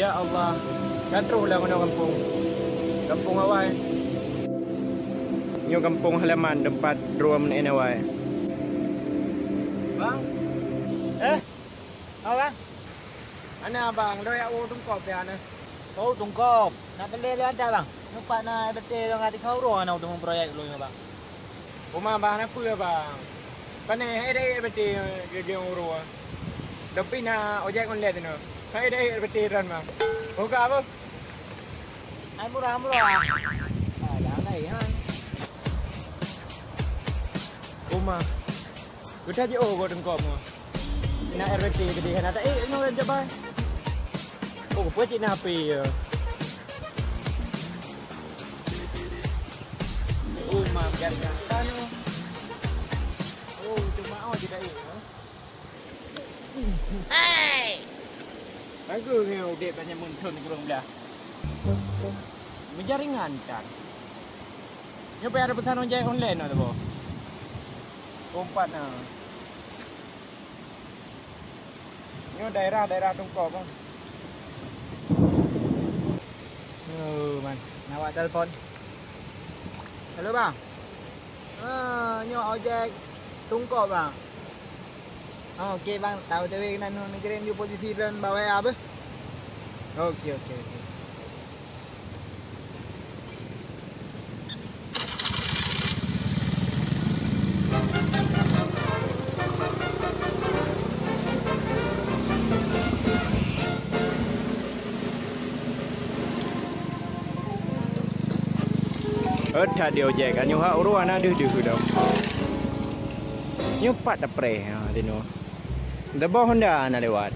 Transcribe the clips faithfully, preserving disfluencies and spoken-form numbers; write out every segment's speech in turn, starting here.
Ya Allah, ka troh lam gampông. Gampông awai. Nyoe gampông halaman teumpat droe meunan awai. Bang? Eh? Apa, Bang? Ana, Bang, lôn jak u Teungkop ya, na. Oh, Teungkop. Nak beli lé anda, Bang? Nyoe pat na beutôi lôn ati kau uroe na u proyek lôn nyoe, Bang. Uma, Bang, na peue, Bang? Pane hai dai beutôi geugeung uroe. Tapi na ojek online nyoe. Hai dai beutôi ran, Bang. Buka apa? Hai murah, murah. Ah, dah lai, ha. Uma. Geuda jiôh gob teungkop nyoe. Na R B T geude hana taék nyoe jabai. Oh, peue cit na H P ya. Oh, ma, jaringan tanoh. Oh, cuma oh jitaék nyoe. Hai! Bagus nyoe udép tanyoe munthon kureueng blah. Meujaringan tan. Nyoe payah tapeusan ojek online nyoe, Teungku. Teumpat na. Nyoe daerah-daerah Teungkop, Bang. Oh, man. Nak awak telepon. Halo, Bang. Ah, nyoe ojek Teungkop, Bang. Oh, oke, Bang. Tahu tewe keunan nyoe neugeri nyoe posisi dan bawai apa? Oke, oke, oke. Eh, that di ojek, nyoe hak uroe na deuh-deuh dah. Nyoe pat tapreh, ha, di nyoe. Deuboh Honda na lewat.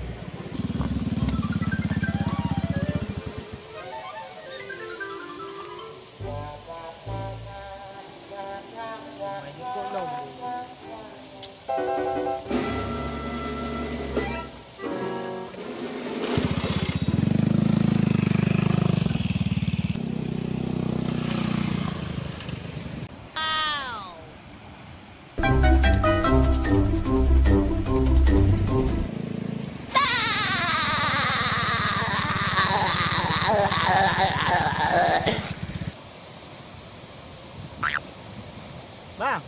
Bang,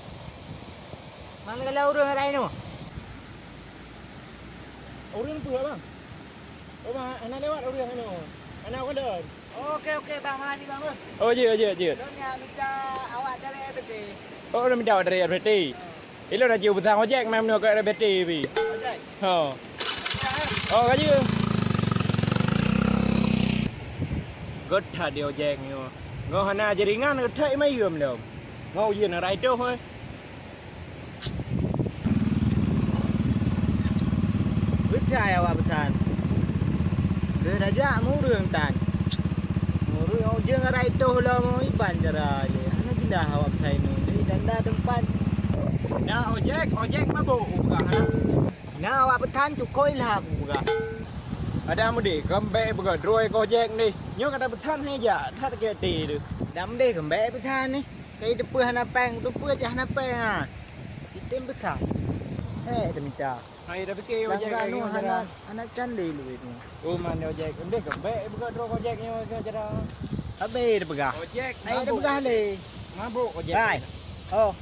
mana kalau ureueng rai nyoe? Ureueng peue, Bang? Oh, Bang, hana lewat ureueng nyoe. Hana ulôn. Oke, oke, Bang, makasih, Bang, eh. Oh, jeuet, jeuet, jeuet. Lôn nyak mita awak dari R B T. Oh, lôn mita awak dari R B T. Ilôn na jiôh peusang ojek, meunoe keu R B T pih. Ojek? Ho. Oh, ka jeuet. Göt that di ojek nyoe. Ngon hana jaringan göt that imayeuem lom. Ngon ujeuen rai toh, eh. Beutai awak peusan. Lheueh tajak mureueng tan. Mureueng ojeueng rai toh lom iban cara lé. Hana jeulaih awak peusan nyoe. Jadi tanda teumpat. Na ojek, ojek mabök peugah na. Na awak peusan cukôi lah peugah. Ada mudé, keumbek peugah droe keu ojek deh. Nyoe kata peusan hai jak, that keu até tu. Ada mudé keumbek peusan ni. Kai teupeu hana péng, teupeu cit hana péng ha. Item besar. Eh, temita. Hai, dah fikir ojek lagi hana, hana candai luwih tu. Oh, mana ojek? Ndeh ke? Baik, buka trok ojek nyoe ke cara. Habis dah peugah. Ojek. Hai, dah peugah le. Mabuk ojek. Hai. Oh.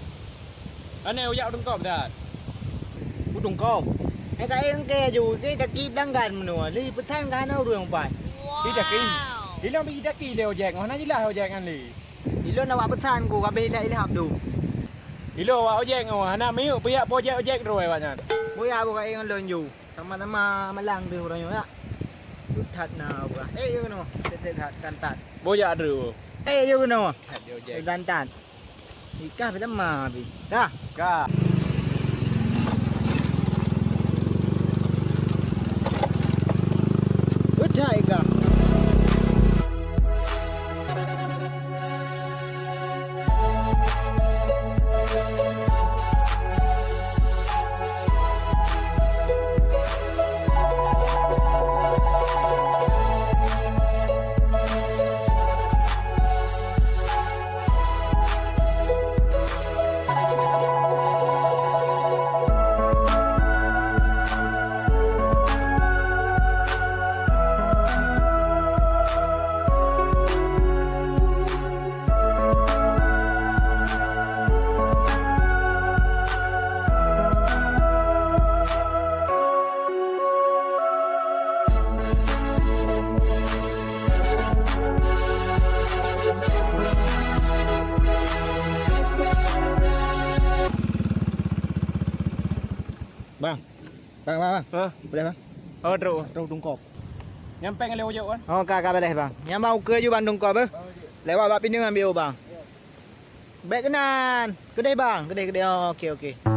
Ane ujak tungkop dah. Ku tungkop. Eh, ka engke aju, ke taki belanggan menoe. Li pesan ka hana ureueng pai. Li taki. Ilong bagi taki le ojek. Hana jelas ojek ngan li. Ilôn awak peusan ku ka beh ilham-ilham tu. Ilôn awak ojek nyoe hana miyueb piyak pojek-ojek droe awak nyan. Boya buka ingat lôn ju. Sama-sama malang tu urang nyoe ya. Tuthat na buka. Eh, yo no. Tetet hat tantan. Boya dru. Eh, yo no. Hat di ojek. Tantan. Ikah bila ma bi. Dah. Ka. Udah ikah. Bang. Bang, bang, bang. Ha? Boleh, bang? Oh, trok. Trok Dungkop. Nyang péng lé ujok kan? Oh, ka, ka boleh, bang. Nyang bang ukeue ju bang Dungkop, eh. Lewat bak pineung ambil, bang. Baik kenan. Kedai, bang. Kedai, kedai. Oh, okey, okey.